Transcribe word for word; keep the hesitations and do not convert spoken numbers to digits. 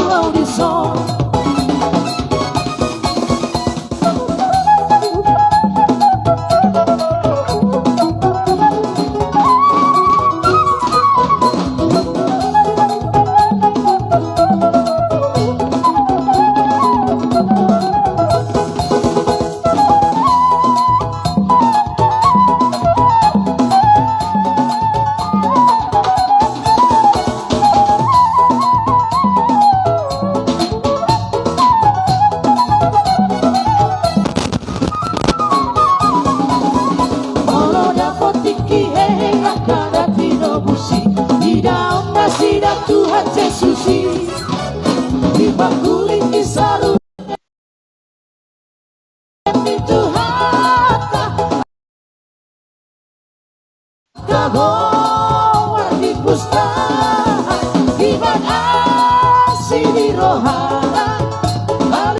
Laudison. Molo dapot tingki hehe angka na tinobusi, idaon nasida Tuhan Jesus i. Di pangguling i saru ni Tuhanta. Tagoar ni pusta, iban asi ni roha.